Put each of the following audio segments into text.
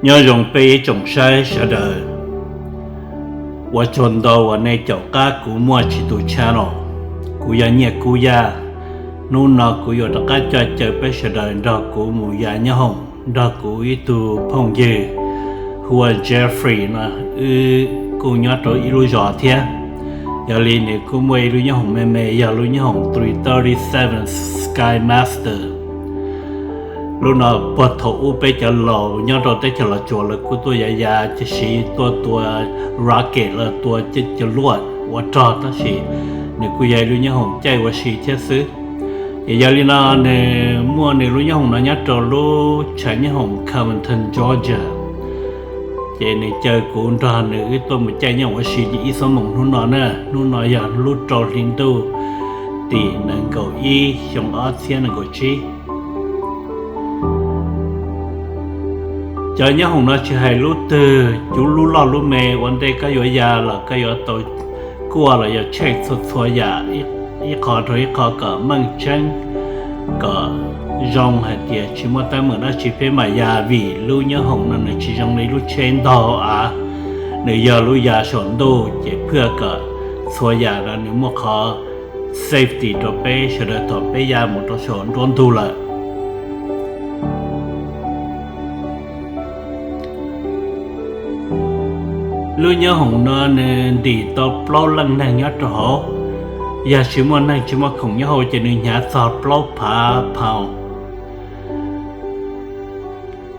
Nyob zoo peb ib tsoom saib sawv daws, ua tsaug ntau uas nej caum qab kuv muaj tsis tus channel. Kuv yog Nyiaj Kub Yaj. Hnub no kuv yuav rov qab coj caw peb sawv daws nrog kuv mus ya nyob hoom nrog kuv ib tug phooj ywg hu ua Jeffrey no, wb kuj nyob rau ib lub zos thiab. Yog li nws kuj muaj ib lub nyob hoom me me, yog lub nyob hoom three thirty-seven Skymaster. Lub no puag thaum ub peb cov laus nyob rau teb chaws Los Tsuas lawv kuj tuaj ya ya, ces siv tuaj tua rocket los tua cov luaj ua rog, tab sis nws kuj yog ib lub nyob hoom caij ua si thiab xwb. Ces yog li no, nws muaj nws lub nyob hoom no nyob rau lub tshav nyob hoom Covington, Georgia. Ces nws caw kuv nrog nws wb tuaj mus caij nyob hoom ua si li ib xuab moos hnub no na. Hnub no yog lub rau hli ntuj tim nees nkaum ib xyoo ob txhiab nees nkaum tsib. Cov nyob hoom no tsis hais lub twg, cov lub loj lub me, ua ntej koj yuav ya los koj yuav tau kuaj los yog check txhua txhua yam ib qho rau ib qho kom meej tseeb, kom zoo hais tias tsis muaj teeb meem dab tsi peb mam ya, vim lub nyob hoom no nws tsis zoo li lub tsheb ntog av, nws yog lub ya saum ntuj, ces phwaj kom txhua yam no nws muaj qhov safety rau peb sawv daws thaum peb ya mus rau saum nruab ntug lawm. Lub nyob hoom no nws ntim tau plaub leej neeg nyob rau hauv. Yog tsis muaj neeg tsis muaj khoom nyob hauv ces nws hnyav txog plaub phav pound,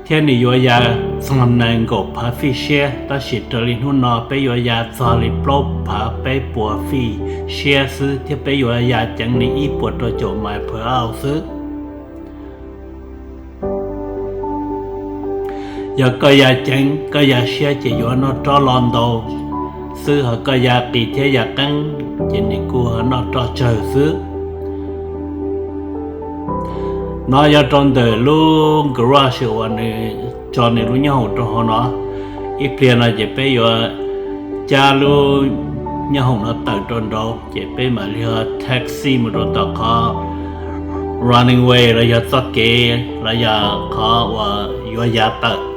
thiab nws yuav ya txog nees nkaum phav feet siab, tab sis raws li hnub no peb yuav ya txog li plaub phav peb puas feet siab xwb, thiab peb yuav ya ceev li ib puas rau caum miles per hour xwb. Yog koj ya ceev koj ya siab ces yuav noj roj lo ntau xwb, ho koj ya qis thiab ya qeeb ces nws kuj noj roj tsawg xwb. No yog rau ntawm lub garage uas nws tso nws lub nyob hoom rau hauv no. Ib pliag no ces peb yuav cab lub nyob hoom no tawm rau nraud, ces peb mam li ho taxi mus rau tom qhov running way los yog txoj kev los yog qhov uas yuav ya tawm.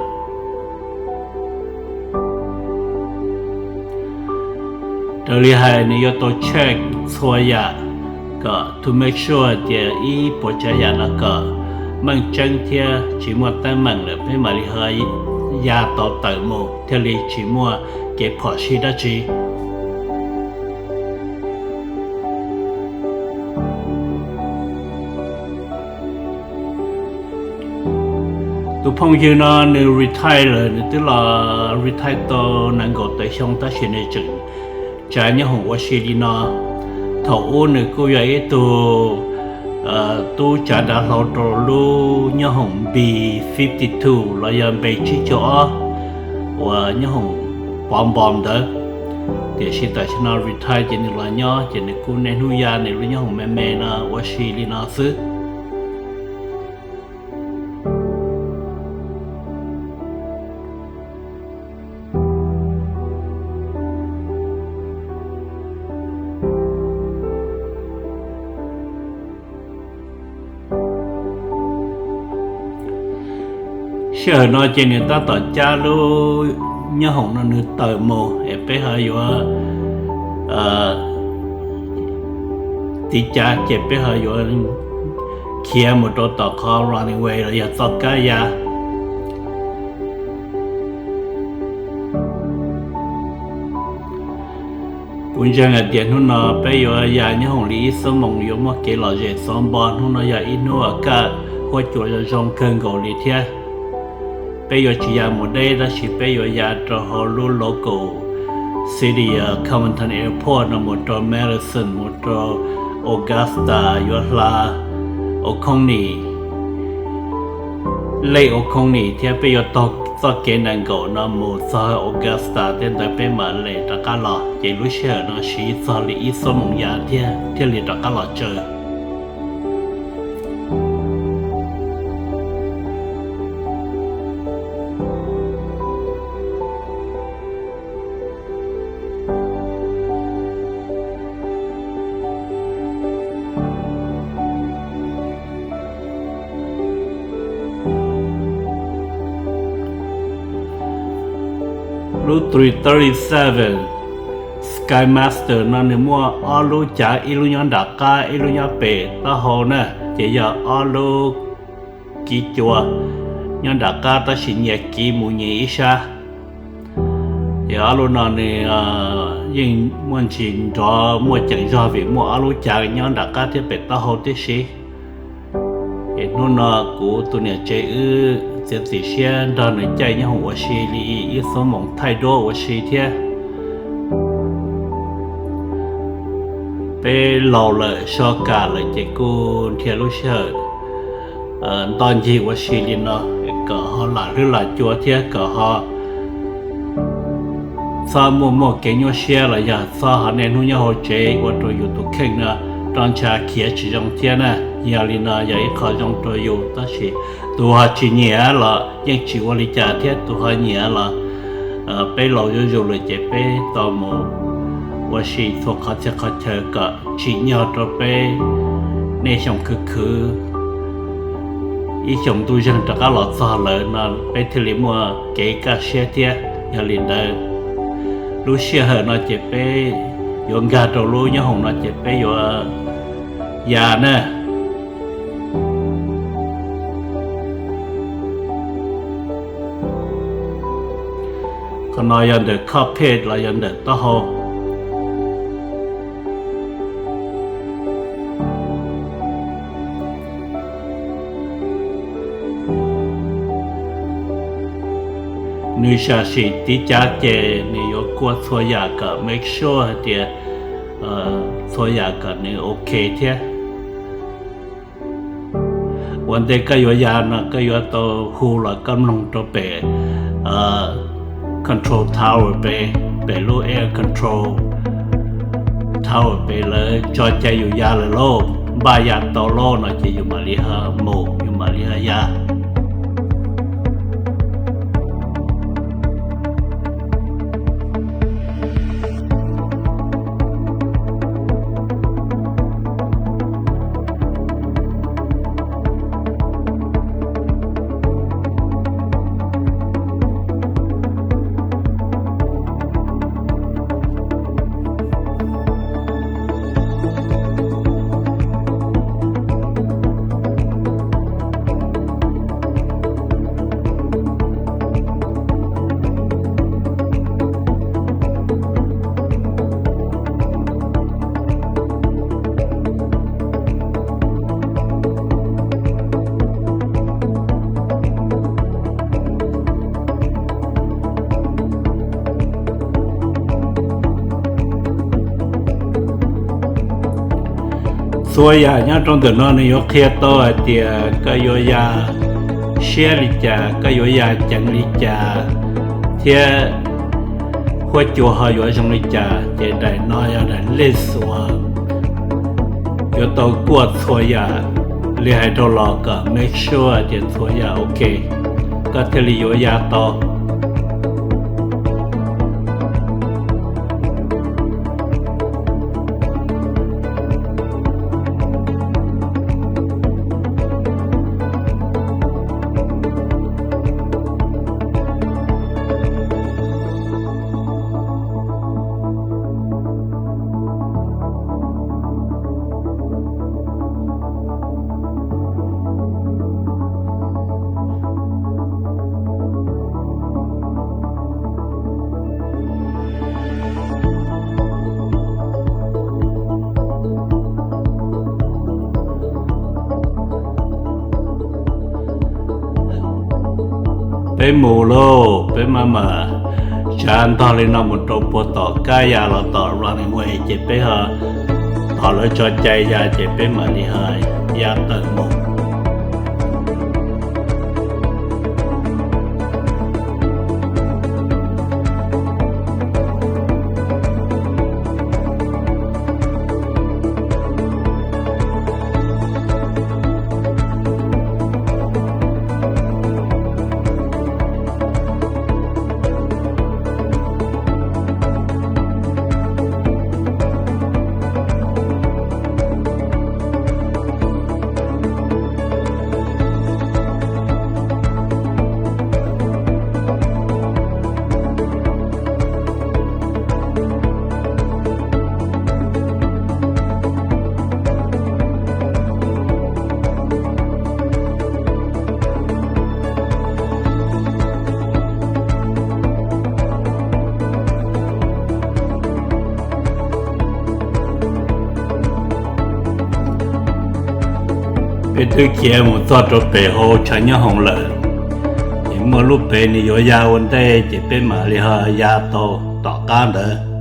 Raws li hais nws yuav tau check txhua yam kom to make sure tias ib puas tsav yam no kom meej tseeb thiab tsis muaj teeb meem lawm peb mam li ho ya tau tawm mus thiaj li tsis muaj kev phom sij dab tsi. Tus phooj ywg no nws retire lawm, nws twb los retire tau nees nkaum tawm xyoo tab sis nws tseem tsav nyob hoom ua si li no. Thaum ub nws kuj yog ib tug tub tsav dav hlau rau lub nyob hoom B fifty two los yog B tsib caug ob uas nyob hoom pov npos ntawd. Tiam sis tam sim no retire ces nws los nyob ces nws kuj niaj hnub ya nws lub nyob hoom me me no ua si li no xwb. Sij hawm no ces nws tab tom cab lub nyob hoom no nws tawm mus es peb ho yuav tiv cav ces peb ho yuav khiav mus rau tom qhov running way los yog txoj kab ya. Kuv ntseeg hais tias hnub no peb yuav ya nyob hoom li ib xuab moos yuav muaj kev lom zem xov npo. Hnub no yog ib hnub kaj huab cua zoo zoo kawg nkaus li thiab. Peb yuav tsis ya mus deb tab sis peb yuav ya rau hauv lub local city Covington Airport no mus rau Madison, mus rau Augusta, yuav hla Oconee, Lake Oconee thiab peb yuav taug txoj kev nees nkaum no mus txog Augusta, tej ntawd peb mam li rov qab los. Ces lub sij hawm no siv txog li ib xuab moos ya thiab thiaj li rov qab los tsaws. Lub three thirty-seven Skymaster no nws muaj ob lub cav, ib lub nyob nram qab ib lub nyob pem taub hau na, ces yog ob lub kiv cua nyob nram qab tab sis nyias kiv mus nyias ib sab. Ces ob lub no nws yeej muaj ntsis nrov muaj ceem zog vim muaj ob lub cav nyob nram qab thiab pem taub hau tib si. Es hnub no kuv tus niam tsev wb txiav txim siab nrog nws caij nyob hoom ua si li ib xuab moos thaij duab ua si thiab. Peb laus lawm so kam lawm ces kuj nrhiav lub sij hawm nto ncig ua si li no kom ho lam hlwb lam cua thiab kom ho txhob muaj muaj kev nyuaj siab los yog txhob ho niaj hnub nyob hauv tsev ua rau yus tus kheej no roj ntsha khiav tsis zoo thiab na. Yog li no yog ib qho zoo rau yus tab sis tus ho tsis nyiam los yeej tsis ua li cas thiab, tus ho nyiam los peb laus zuj zus lawm ces peb tau mus ua si txhua qhov txhia qhov chaw kom tsim nyog rau peb niaj xyoo khwv khwv ib xyoos ntuj zeeg rov qab los txog lawm no peb thiaj li muaj kev kaj siab thiab. Yog li ntawd lub sij hawm no ces peb yuav nkag rau lub nyob hoom no ces peb yuav ya na. Qhov no yog ntawm cockpit los yog ntawm taub hau. Nws sam sim tiv cav ces nws yuav kuaj txhua yam kom make sure hais tias txhua yam kom nws ok thiab. Ua ntej koj yuav ya no koj yuav tau hu los koj mloog rau pem control tower pem, pem lub air control tower pem lawv tso cai yus ya lawm lauj, npaj ya tau lauj no ces yus mam li ho mus, yus mam li ho ya. Txhua yam nyob rau ntawm no nws yuav qhia tau hais tias koj yuav ya siab li cas, koj yuav ya ceev li cas, thiab huab cua ho yuav zoo li cas. Ces daim no yog daim list uas yuav tau kuaj txhua yam li hais rau los kom make sure tias txhua yam ok, koj thiaj li yuav ya tau. Peb mus lauj, peb maj mam tsav ntog li no mus rau puag tom kab ya los tom runway ces peb ho tos lawv tso cai ya ces peb mam li ho ya tawm mus. Twb khiav mus txog rau pem hauv tshav nyob hoom lawm, ces muaj lub pem nws yuav ya ua ntej ces peb mam li ho ya tau tom qab ntawd.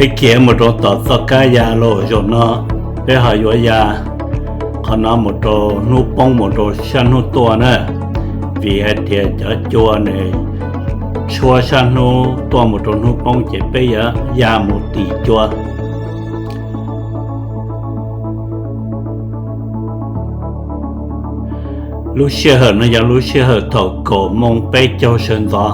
Peb khiav mus rau tom txoj kab ya los zaum no, peb ho yuav ya qhov no mus rau hnub poob mus rau sab hnub tuaj na, vim hais tias cov cua nws tshuab sab hnub tuaj mus rau hnub poob ces peb yuav ya mus tim cua. Lub sij hawm no yog lub sij hawm thaum kaum moos peb caug sawv ntxov.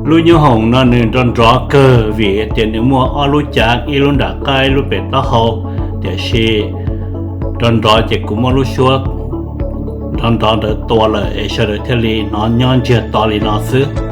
Lub nyob hoom no nws nrov nrov kawg vim tias nws muaj ob lub cav, ib lub nram qab ib lub pem taub hau, tiam sis nrov nrov ces kuv muab lub suab nrov nrov ntawd tua lawm es sawv daws thiaj li hnov nyob ntsiag to li no xwb.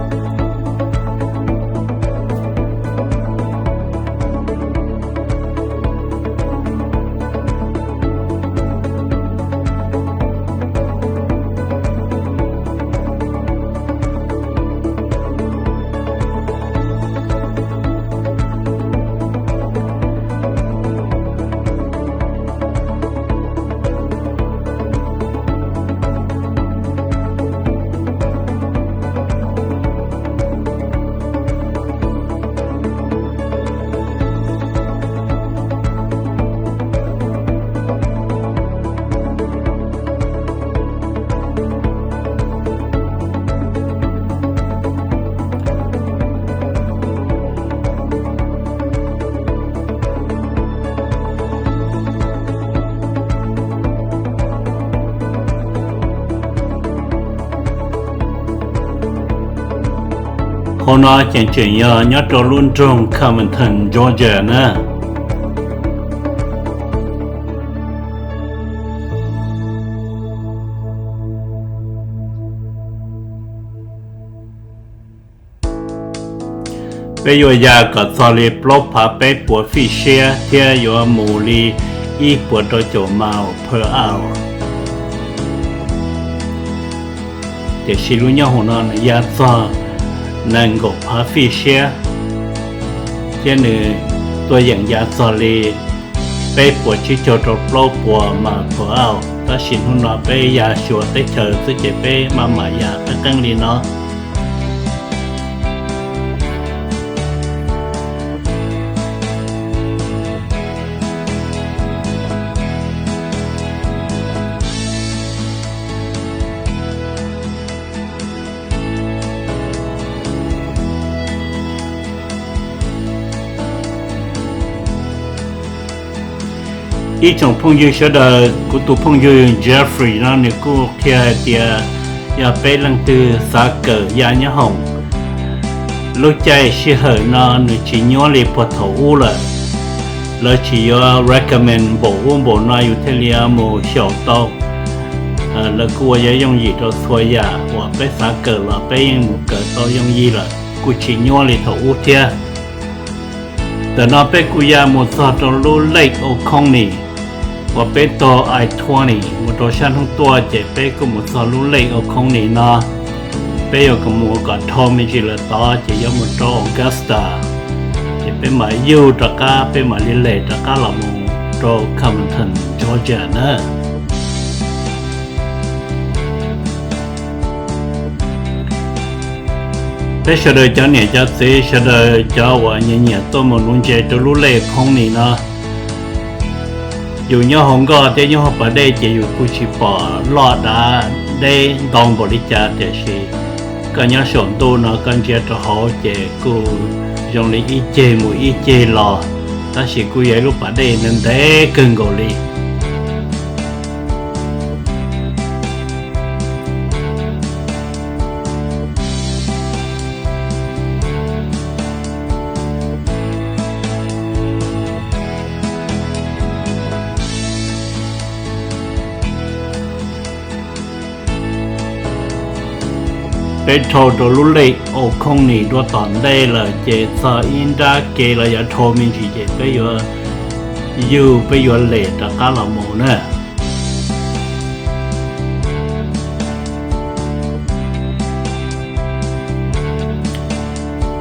Qhov no ces tseem yog nyob rau lub nroog Covington, Georgia na. Peb yuav ya kom txog li plaub phav peb puas feet siab thiab yuav mus li ib puas rau caum miles per hour. Tiam sis lub nyob hoom no nws ya txog nees nkaum phav feet siab, thiab nws tuaj yeem ya txog li peb puas tsib caug rau plaub puas miles per hour. Tab sis hnub no peb ya xyuas teb chaws xwb ces peb maj mam ya qeeb qeeb li no. Ib tsoom phooj ywg sawv daws, kuv tus phooj ywg Jeffrey no nws kuj qhia hais tias yog peb leej twg xav kawm ya nyob hoom, lub caij sij hawm no nws tsis nyuaj li puag thaum ub lawm. Lawv tsis yuav recommend npaum ub npaum no yus thiaj li mus xyaum tau. Lawv kuj ua yuav yooj yim rau txhua yam uas peb xav kawm los peb yeej mus kawm tau yooj yim lawm, kuj tsis nyuaj li thaum ub thiab. Ntawm no peb kuj ya mus txog rau lub Lake Oconee uas peb taug I twenty mus rau sab hnub tuaj ces peb kuj mus txog lub Lake Oconee no. Peb yuav mus kom dhau me ntsis lawm tod ces yuav mus rau Augusta, ces peb mam yug rov qab, peb mam li lem rov qab los mus rau Covington, Georgia na. Peb sawv daws cov niam cov txiv, sawv daws cov uas nyiam nyiam tuaj mus nuv ntses rau lub Lake Oconee no, yus nyob hauv nkoj thiab nyob hauv pas dej ces yus kuj tsis pom loj dav deb ntau npaum li cas, tiam sis koj nyob saum ntuj no koj ntsia rau hauv ces kuj zoo li ib ceg mus ib ceg los, tab sis kuj yog ib lub pas dej ntev ntev kawg nkaus li. Peb dhau rau lub Lake Oconee dua tom ntej lawm ces txog ib nrab kev los yog dhau me ntsis ces peb yuav yug, peb yuav lem rov qab los mus na.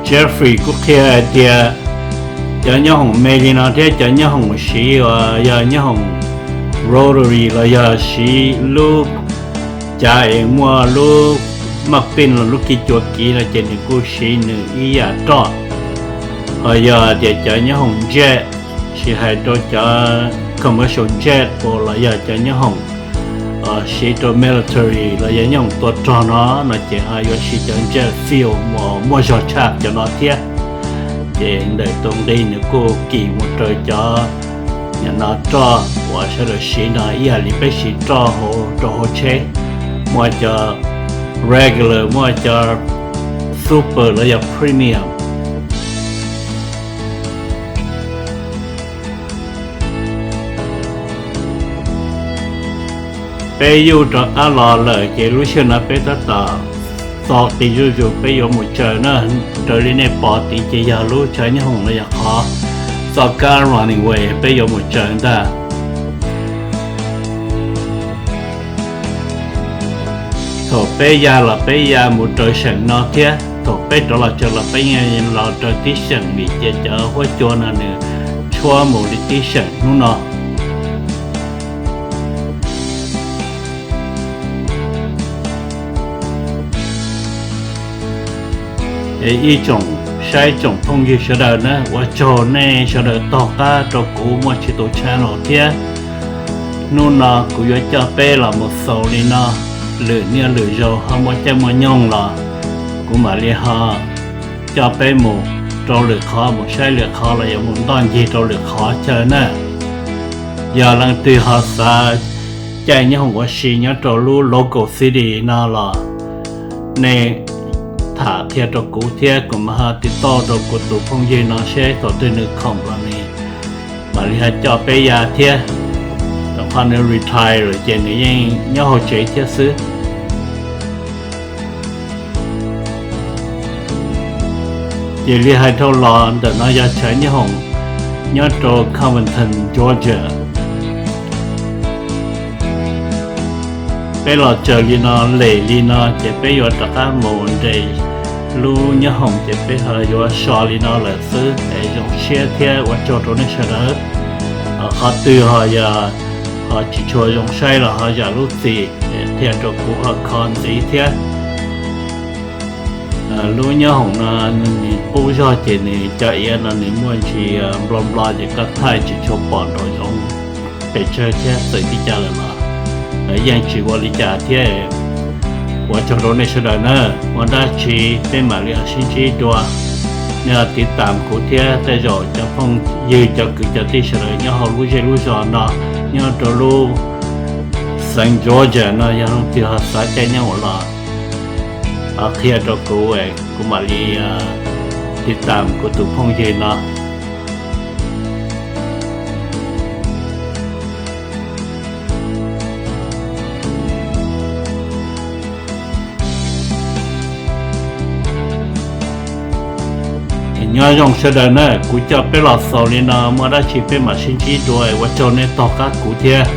Jeffrey kuj qhia hais tias cov nyob hoom me li no thiab cov nyob hoom siv uas yog nyob hoom rotary los yog siv lub cav es muaj lub maj pij los lub kiv cua kiv no ces nws kuj siv nws ib yam roj. Ho yog tias cov nyob hoom jet, tsis hais rau cov commercial jet los yog cov nyob hoom siv rau military los yog nyob hoom tua rog no, no ces ho yuav siv cov jet fuel uas muaj zog tshaj cov no thiab. Ces ntawm tus nqi nws kuj kim mus raws cov, nim no roj uas sawv daws siv no ib yam li peb siv roj hauv rau hauv tsheb, muaj cov regular, muaj cov super los yog premium. Peb yuj rov qab los lawm ces lub sij hawm no peb tab tom txo qis zuj zus peb yuav mus tsaws na. Raws li nej pom tid ces yog lub chaw nyob hoom los yog qhov txoj kab running way peb yuav mus tsaws ntag. Thaum peb ya los peb ya mus raws seem no thiab, thaum peb rov los tsaws los peb yeej los raws tib seem vim ces cov huab cua no nws tshuab mus li tib seem hnub no. Ib tsoom saib tsoom phooj ywg sawv daws na, ua tsaug nej sawv daws taug qab rau kuv muaj tsis tus channel thiab. Hnub no kuv yuav coj peb los mus xaus li no, lwm niaj lwm zaus ho muaj caij muaj nyoog los kuv mam li ho coj peb mus rau lwm qhov, mus saib lwm qhov los yog mus ntoj ncig rau lwm qhov chaw na. Yog leej twg ho xav caij nyob hoom ua si nyob rau lub local city no los nej tham qhia rau kuv thiab kuv mam ho tiv tauj rau kuv tus phooj ywg no seb thaum twg nws khoom los nws mam li ho coj peb ya thiab. Rau qhov nws retire lawm ces nws yeej nyob hauv tsev thiab xwb. Ces li hais dhau los ntawm no yog chaw nyob hoom nyob rau Covington, Georgia. Peb los tsaws li no lem li no ces peb yuav rov qab mus nres lub nyob hoom ces peb ho yuav so li no lawm xwb es zoo siab thiab ua tsaug rau nej sawv daws. Qhov twg ho yog ho tsis tshua zoo saib los ho zam lub txim qhia rau kuv ho kho ntxiv thiab. Lub nyob hoom no nws qub zog ces nws cov iav no nws muaj ntsis nplo nplo ces koj thaij tsis tshua pom nraum zoov pes tsawg thiab txawm li cas lawm los yeej tsis ua li cas thiab. Ua tsaug rau nej sawv daws na, muaj dab tsi peb mam li ho sib ntsib dua. Nej ho tiv tam kuv thiab tej zaum cov phooj ywg cov kwv cov tij sawv daws nyob hauv lub zej lub zos no, nyob rau lub xeev Georgia no yog leej twg ho xav caij nyob hoom los ho qhia rau kuv, kuv mam li tiv tam kuv tus phooj ywg no. Nyob zoo sawv daws na, kuv coj peb los xaus li no, muaj dab tsi peb mam sib ntsib dua, ua tsaug nej tog qab kuv thiab.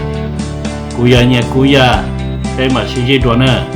Kuv yog Nyiaj Kub Yaj, peb mam sib ntsib dua na.